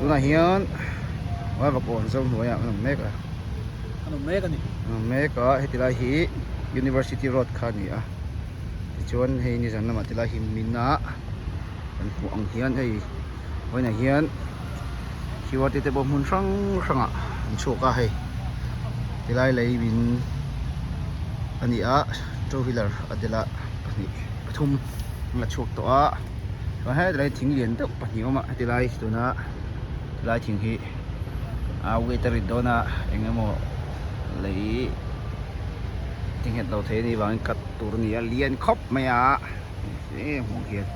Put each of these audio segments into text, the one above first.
Tunah hian Vaivakawn zo hnuaiah an awm mek a. An awm mek a ni. An awm mek a, heti lai hi University Road kha a ni a. Tichuan hei nizan lamah ti lai hi min a kan hmuh ang hian hei vawiinah hian qr te pawh hmun hrang hrangah an chhuak a hei tilai lei min a ni a two wheeler a tel a pahnih pathum an la chhuak tawh a chuan heti lai thing lian deuh pahnih a awm a heti lai tuna tilai thing hi a weight a rit dawn a eng emaw lei ti nghet lo thei a nih vangin cut tur a ni a lian khawp mai a he hmuh hian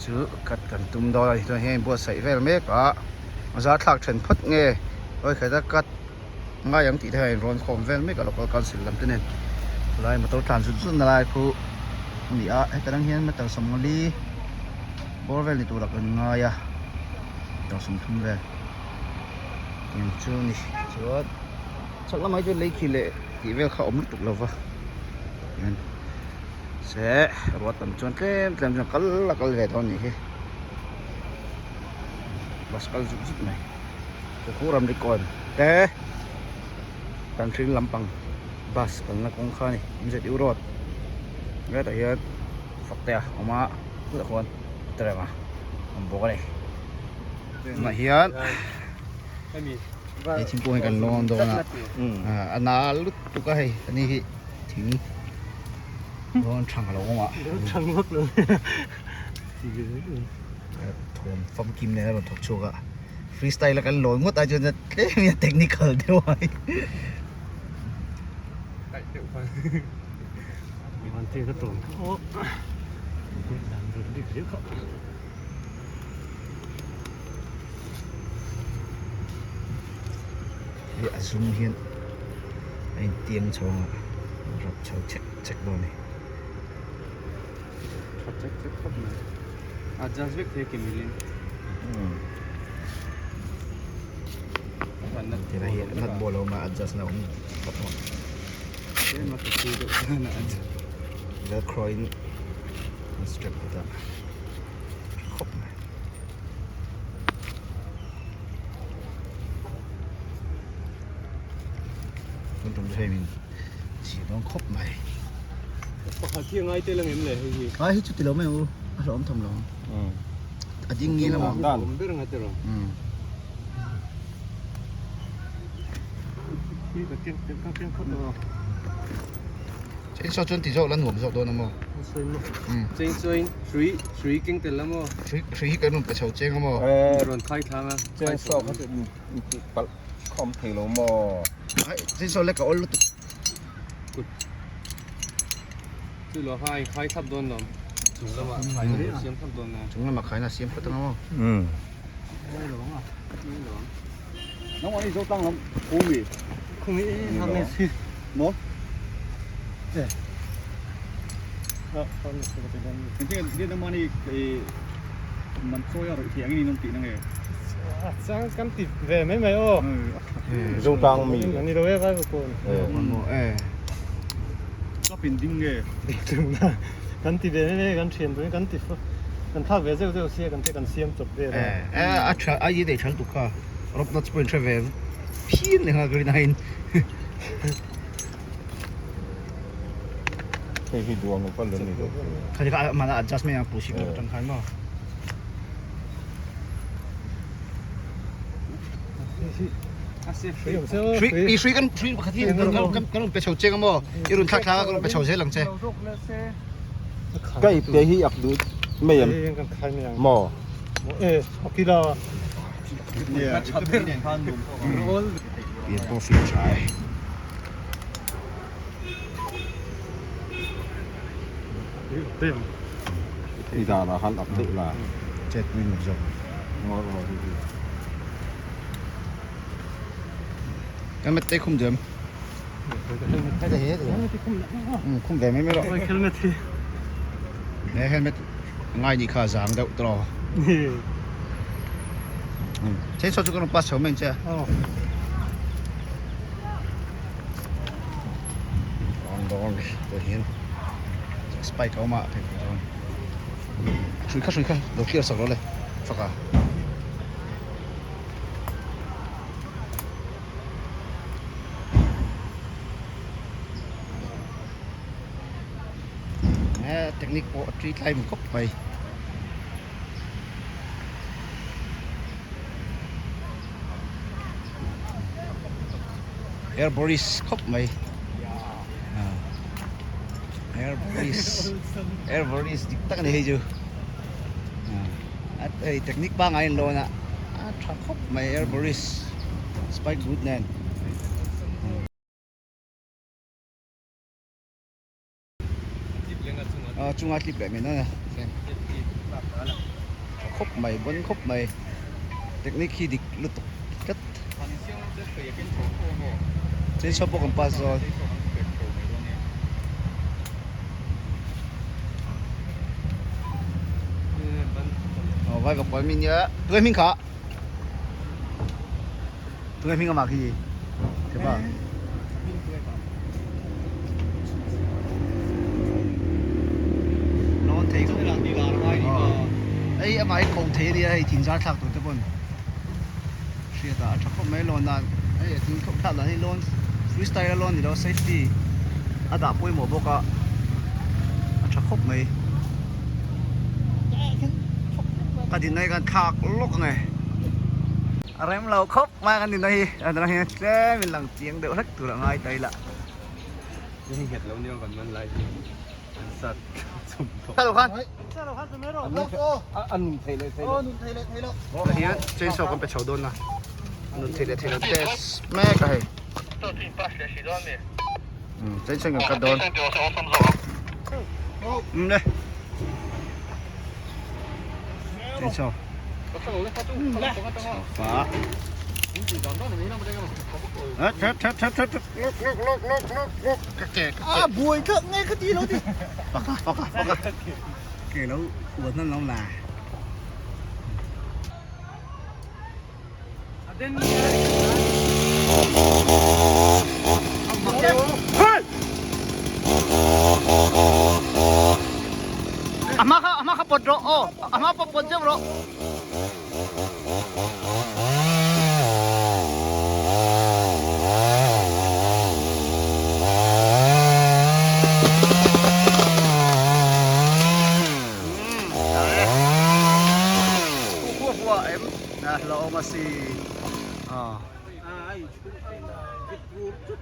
chu cut kan tum dawn a ni chuan heng buatsaih vel mek a a zar thlak then phawt nge hawi khat a cut ngai ang tih te hian rawn khawm vel mek a local council lam te nen chulai motor tlan zut zut na lai khu a ni a heta tang hian meter sawmngali bawr vel ni turah kan ngai a meter 30 vel tiang chu a ni chuan chhak lamah hi chuan lei khi leh tih vel kha a awm lutuk lo va tihian se ruah tam chuan tlem tlem chuan kal a kal ve dawn a nih hi bus kal zut zut mai chu ramri kawn te kan hring lampang bus kalna kawng kha a ni M_Z_U road hetah hian fak te a awm a chutah khuan train a awm bawk a ni tunah hian hei thingkung hi kan lawn dawn a a nal lutuk a hei ani hi thing rawn thang a lo awm a thawm famkim nen a rawn thawk chhuak a freestyle a kan lawn ngawt ai chuan tlem in a technical deuh a Hei a zum hian a intiang chho ang a a rap chho chek chek dawn a ni. Tha chek chek khawp mai. Adjust vek thei ke milin. Tila hi nut ball a awm a adjust na awm khawp a. Velcro in an strap bet a tha khawp mai. Tun tum chu hei min chhi dawn khawp mai. Pakhat hi a ngai tel ang em le hei hi? Ai hi chu ti lo mai ang u, a hlauhawm tham lo ang. A ding ngil a maw? Awm ber ang a tiraw? Chainsaw chuan ti zawk la nuam zawk dawn a maw? Chainsaw in hrui hrui keng tel la maw? Hrui hrui hi kan rawn pe chho cheng a maw? Rawn khai thlang a. Chainsaw kha chu in tih palh khawm thei lo maw? Ai chainsaw lek a awl lutuk. Kut chu lo khai khai thlap dawn lawm. Chung lamah khai na siam thlap dawn a. Chung lamah khai na siam phawt ang a maw? E a tha a i nei tha lutuk kha rope knots pawh in hre ve phian leh nghal ka rin aiin. Hei hi duang va la ni lo. Khati kha a mahna adjust mai ang pu sik atang khan maw. Hrui i hrui kan hrui pakhat hi kan kan rawn pe chho cheng a maw i rawn thlak thlak a ka rawn pe chho zel ang che. Ka ip te hi ak duh mai em maw. Pian pawh fim tha e. I dan ah khan ak deuh la. Chet pui nuam zawk. Helmet te khum duam. Khum ve mai mai rawh. Helmet hi. Ne helmet ngai ni kha zang deuh tawh. Chainsaw chu ka rawn pass chho mai ang che a. Dawn dawn tah hian spike a awm a phei phei dawn hrui kha hrui kha lo clear sak rawh le fak a. technique pawh a ṭi tlai mu khawp mai. Air Boris khawp mai Air Boris Air Boris dik tak a ni hei chu hei technique pangngai an lawn a a tha khawp mai Air Boris spike boot nen. Chunga tlip leh mai nana khawp mai bon khawp mai technique hi dik lutuk tlat chainsaw pawh kan pass dawn aw vai vak pawl mi nia tunge hming kha tunge hming amah khi thepa. Lawn thei khawp ei amah hi ko thei ania hei thing zar thlak tur te pawn hriat ah a tha khawp mai lawn dan hei a thing khawp thlak dan hi lawn free style a lawn ni lo safety a dah pawimawh bawk a a tha khawp mai ka dinna hi khan thlak lawk ang e. A rem lo khawp mai kan dinna hi a dang hian tlem in lang chiang deuh hlek tur a ngai ta ila. Ni hi nghet lo nia kan man lai hi an sat chum tawh. Sa lo khan. A nun thei leh thei lo. Nun thei leh thei lo. Tah hian chainsaw kan pe chho dawn a. Nun thei leh thei lo test mek a hei. Chainsaw in kan cut dawn. Um le. Chainsaw. Fa. That that that that lok lok lok lok lok lok ka ke ka ke. A buai tlak nge ka ti lo ti. Paka paka paka. Ke lo uan nan lo la. A hma kha a hma kha pawt rawh aw a hma pawh pawt zeuh rawh. Hlawm a si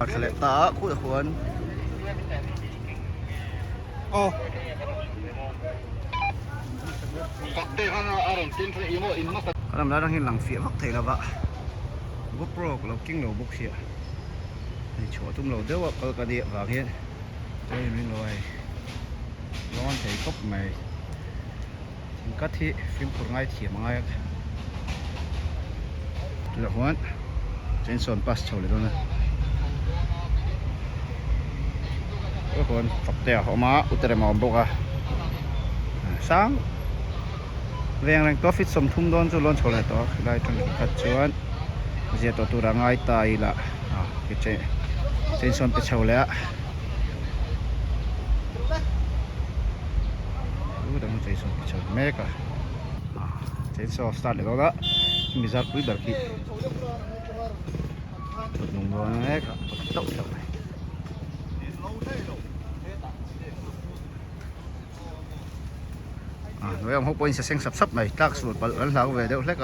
a thla leh ta a khuh huan ka lam lai atang hian lang fiah vak thei lova GoPro ka lo keng lo bawk sia hei chhuah tum lo deuh a kal ka nih avang hian chuan in ring lo a hei lawn thei khawp mai. Thingkat hi fimkhur ngai thiam a ngai a tunah huan chainsaw an pass chho leh dawn a tunah huan fakte a awm a uterem a awm bawk a sang veng reng tawh feet sawmthum dawn chu lawn chho leh tawh a khilai atang thingkat chuan zia tawh tur a ngai ta ila chainsaw an pe chho leh a. Chainsaw ti chho mek a chainsaw start leh dawn a mi zar pui ber khi kut nung dawn mek a kut hlauh hlauh mai. Hnuai ang ho pawhin sa seng sap sap mai tlak sual palh kan hlau ve deuh hlek a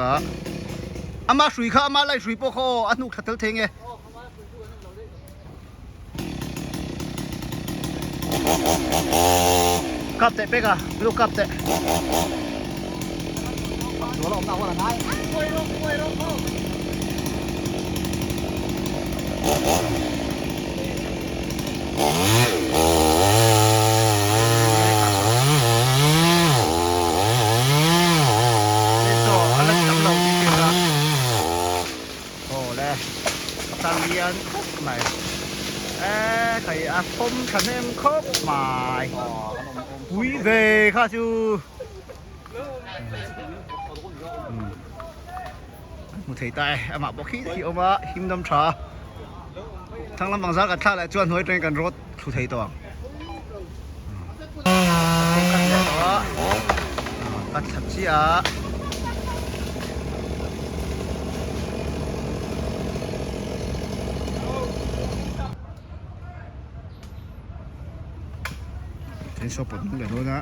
ama hrui kha ama lai hrui pawh kha aw a hnuk thla tel thei nge. Kap teh pek a, lu kap teh. Aw le tan lian khawp mai e khai a thawm tha hnem khawp mai pui ve kha chu hmu thei ta e amah pawh khi khi awm a him dam tha thlang lampang zar kan thlak leh chuan hnuai atangin kan rawt thlu thei tawh ang a thla chiah a. Chainsaw pawt hnung leh dawn a.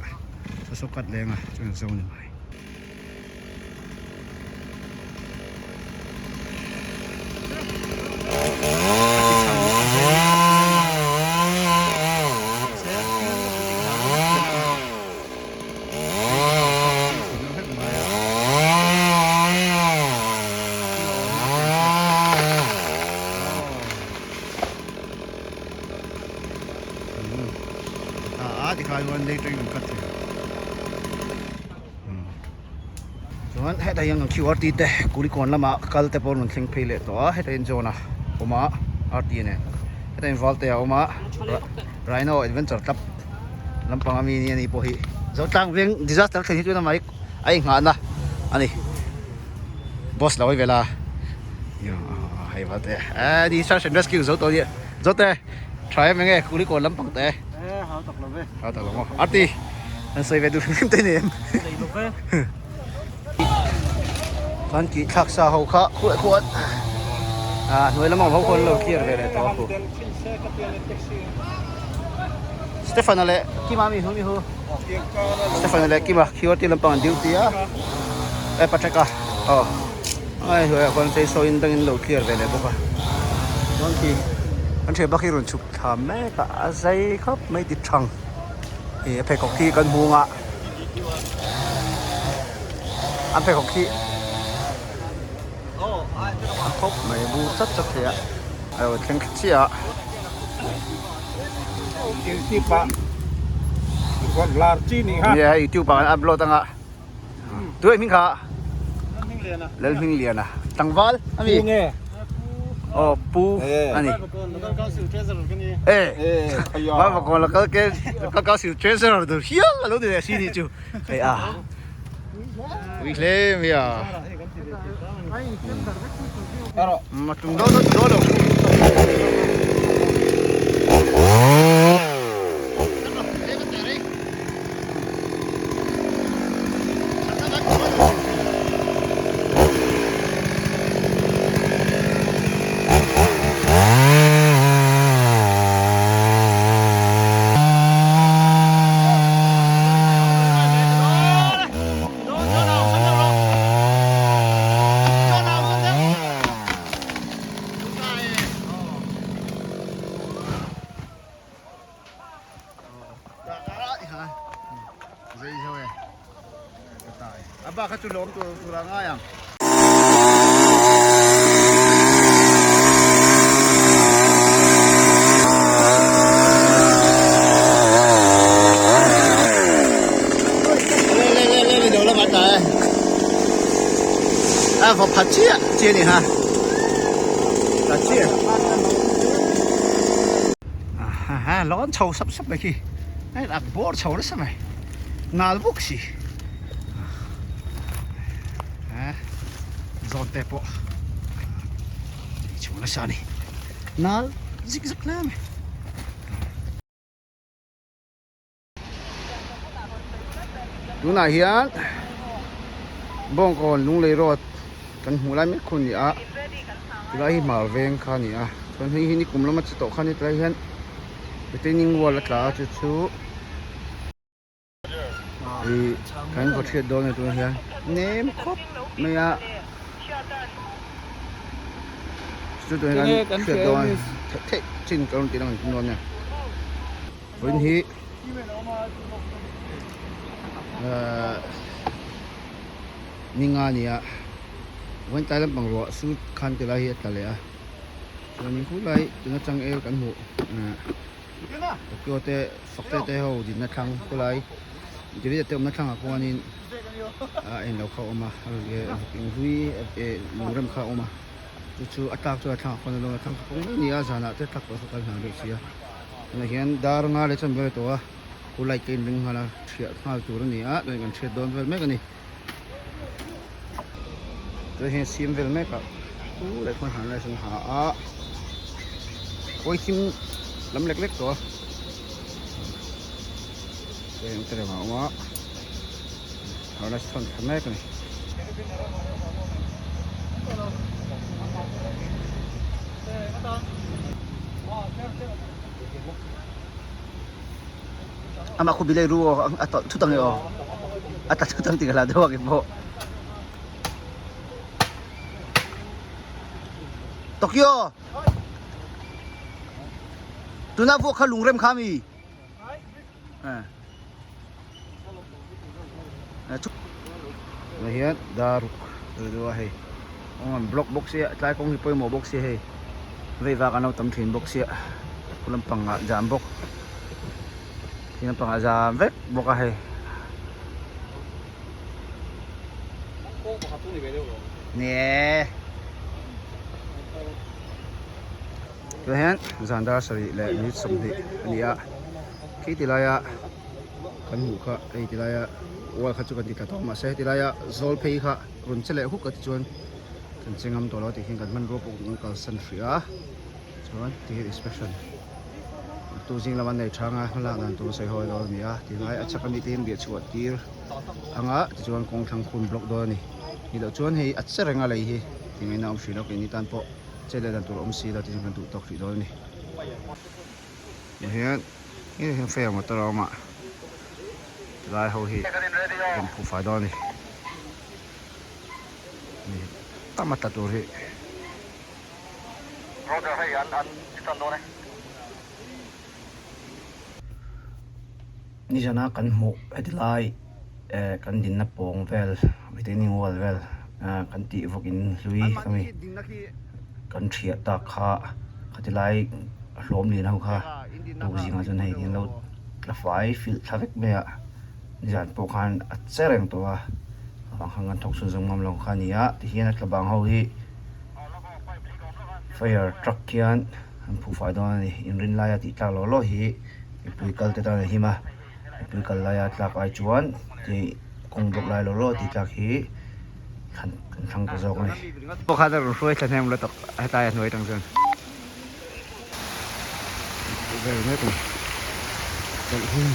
Saw saw cut leng a chuan a zo ni mai. A tikhan chuan lei tawngin an cut thei chuan hetah hian kan qrt te kulikawn lama kal te pawh an rawn thleng phei leh tawh a hetah hian John a awm a rt nen hetah hian Valte a awm a Rhino adventure club lampang ami nia ni pawh hi Zotlang veng disaster thlen hi chuan amah hi a inghahna a ni boss lo vel a hei Valte a ni search and rescue zo tawh nia Zote tha em enge kulikawn lampang te. E hau tak lo ve. Hau tak lo maw. Arti an sawi ve duh hrim hrim te ni em. Nei lo ve. Chuan kih thlak sa ho kha khuah khuan a hnuai lamah ho khuan lo clear ve leh tawh a khu. Stefan-a leh Kima mi hu mi hu. Stefan-a leh Kima QRT lampang an duty a. E Patrick-a aw. Ai hnuaiah khuan chei sawiin dangin lo clear ve leh bawk a. Chuan khi an thian bak hi rawn chhuk thla mek a a zai khawp mai ti thang ih a pheikhawk khi kan hmu ang a an pheikhawk khi a khawp mai a bur chat chat thei a a lo thleng chiah a. Youtube ah Nia youtube ah kan upload anga. Tu hming kha Lalhmingliana tlangval a mi aw pu a ni e Vavakawn local ke local council treasurer tur hial a lo ni leh si ni chu hei a ui hle mai a a tum dawn dawn dawn lo. A bak kha chu lawm tur tur a ngai ang. Le le le le le lamah tla e. A vawp phat chiah chiah a ni ha. Tla chiah. Ha lawn chho sap sap mai khi hei a bawr chho nasa mai nal bawk si ha zawn te pawh chho nasa a ni nal zik zak hle mai. Tunah hian Bawngkawn Lunglei Road kan hmuh lai mek khu a ni a tilai hi hmar veng kha a ni a chuan hei hi nikum lama chi tawh kha a ni tilai hian retaining wall a tla a chu chu ih kan vaw hriat dawn a ni tunah hian nem khawp mai a chu tunah hian kan hriat dawn theih theih chin ka rawn tih lang dawn a ni. Vawiin hi ahh ni nga a ni a vawiin tlai lampang ruah su khan ti lai hi a tla leh a chuanin khulai tuna changel kan hmuh ahh Tokyo te fak te te ho dinna thlang khulai David a te awmna thlangah khuanin a englo kha a awm a enghlui eh lungrem kha a awm a chu chu a tlak chu a thlangah khuan a lo a thlang kha kawng mai a ni a zanah te tlak pawh kha kal hna deuh si a. Tunah hian dar nga leh chuan vel tawh a khu light te in ring nghal a thiah nghal tur a ni a tunah kan hriat dawn vel mek a ni tunah hian siam vel mek a khu leh khuan han rice an ha a kawithim lam lek lek tawh a heng te reng a awm a harness chhuan thla mek a ni. Amah khu bilei ru aw a tawlh thut ang e aw. A tla thut ang tih ka hlau deuh a keipawh. Tokyo! Tuna vuak kha lungrem kha mi? Tunah hian daruk a hei kawng an block bawk sia tlai kawng hi pawimawh bawk sia hei vei vak an lo tam thin bawk sia khu lampang ah jam bawk khi lampang ah jam vek bawk a hei. Ni e Tunah hian zan dar sarih leh minute 20 a ni a khi ti laia kan hmuh kha hei ti laia wall kha chu kan ti tla tawh mahse heti laia zawl phei kha rawn che leh huk a tichuan kan che ngam tawh lo tih hian kan hmanrua pawh kan kalsan hrih a chuan ti hian inspection tu zing lama nei thang a hmalak dan tur sawi hawi dawn a ni a tilai a chak ami te hian biah chhuah tir anga tichuan kawng thlang khun block dawn a ni nih loh chuan hei a che reng a lei hi ti ngaihna awm hrih lo keini tan pawh che leh dan tur awm si lo tichuan kan duh tawk hrih dawn a ni. Tah hian hei hian fair motor a awm a tilai ho hi rawn phuh fai dawn a ni ni tam a tla tur hi. Nizana kan hmuh heti lai eh kan dinna pawng vel retaining wall vel ah kan tih vawk in hlui ami kan thiah tak kha khati lai hlawm lian ho kha tuk zingah chuan hei hian lo tla fai filh thla vek mai a nizan pawh khan a che reng tawh a avang khan kan thawk chhun zawm ngam lo kha a ni a tihian a tla bang ho hi fire truck hian an phuh fai dawn a ni inrin laia tih tlak loh loh hi mipui kal te tan a him a mipui kal laia tlak ai chuan tih kawng bawk lai loh loh tih tlak hi thlan kan thlang ta zawk a ni. Pawh khan a rawn hruai thla hnem lutuk hetlai a hnuai atang chuan vel mek a ni chawlh hun.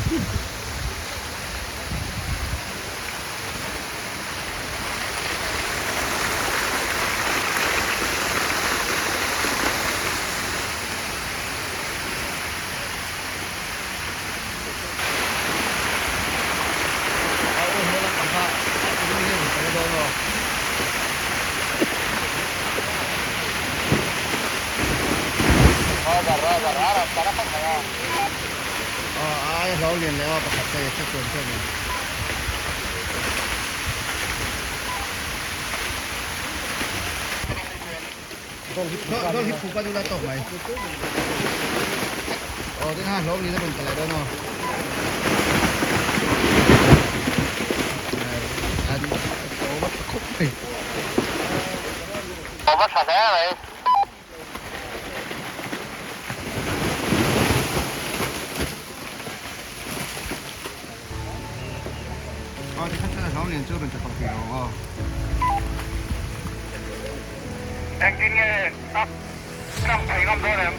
Dawr hi phuka deuh la tawk mai. Aw tin ha hlawm ni na rawn tla leh dawn aw. An hlawm a tha khawp mai. Hlawm a tha hle mai. Aw tikhan chuan a hlawm lian chu rawn tla tawh thei lo aw. Engtin nge a tlang thei ngam dawn em?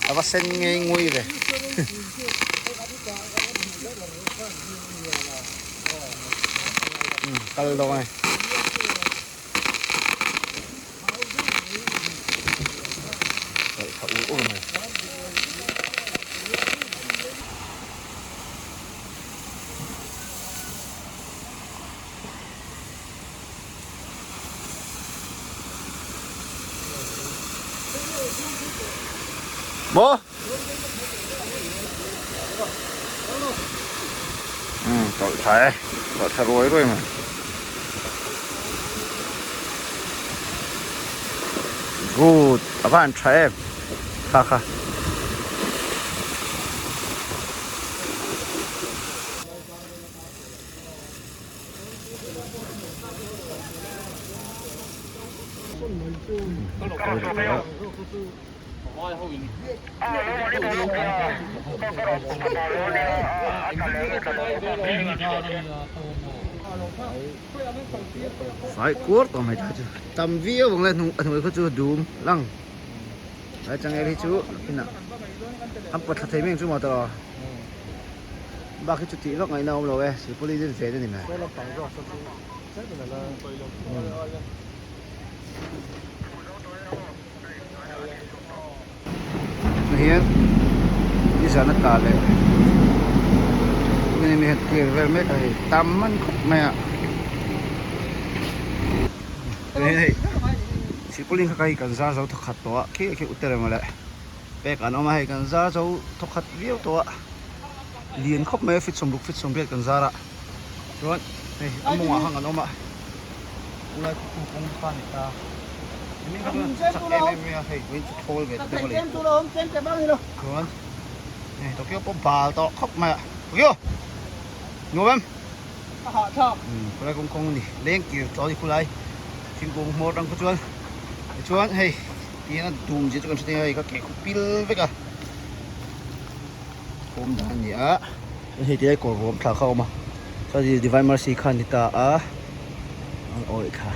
A va sen ngei ngui ve. Kal dawn e. Maw? Umm tawlh tha e, tawlh tha ruai ruai mai. Good, a va han tha em kha kha. Fai kuar tawh mai ta chu tam viau ang le a hnuai kha chu dum lang lai changel hi chu inah an pawt thla thei mai ang chu maw tawh bak hi chu tih vak ngaihna a awm lo e silpawlin in ven a ni mai. Tah hian nizan a tla leh tuna mi hian clear vel mek a hei tam man khawp mai a tuna hian hei silpauline kha hei kan zar zo thawkhat tawh a khi khi ute reng mawle pek an awm a hei kan zar zo thawkhat viau tawh a lian khawp mai a feet 60 feet 80 kan zar a chuan hei a mawngah hang an awm a. Khulai khu kawng kha ni ta. Chak em em mai a hei vawiin chu thawl ve ta deuh a lei pawh. Chuan hei Tokyo pawh bal tawh khawp mai a. Tokyo! Nuam em? A hahthlak. Khulai kawng kawng a ni. Leng kir tawh a ni khulai thingkung hmawr atang kha chuan. Tichuan hei tihian a dum zia chu kan hre thei a hei kha ke khu pil vek a. Awm dan a ni a. Chuan hei tilai kawr ruam thla kha a awm a. Chuan Divine Mercy kha a ni ta a. An awih thla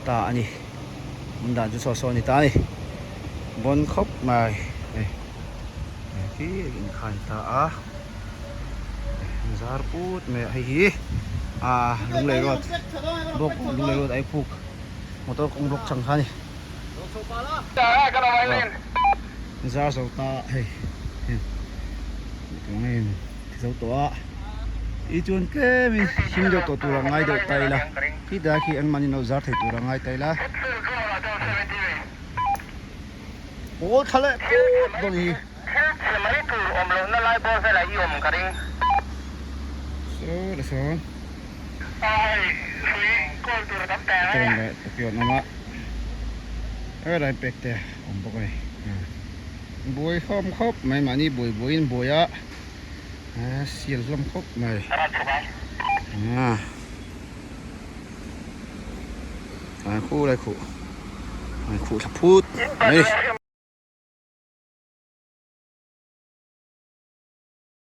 ta a ni. Awm dan chu saw saw a ni ta a ni. Bawn khawp mai hei hei khi in kha a ni ta a. Zar put mai a hei hi ah Lunglei road bawk Lunglei road Aiphuk motor kawng block chang kha a ni. Zar zo ta hei heng ti zo tawh a i chuan tlem in him deuh tawh tur a ngai deuh ta ila khi dah khi an mahni lo zar thei tur a ngai ta ila pawl thla leh put dawn hi. Saw le sawn tawn leh tokyo an awm a helai pek te awm bawk a ni buai khawm khawp mai mahni buai buai in buai a sial hlawm khawp mai a khu lai khuh khuh thla phut mai.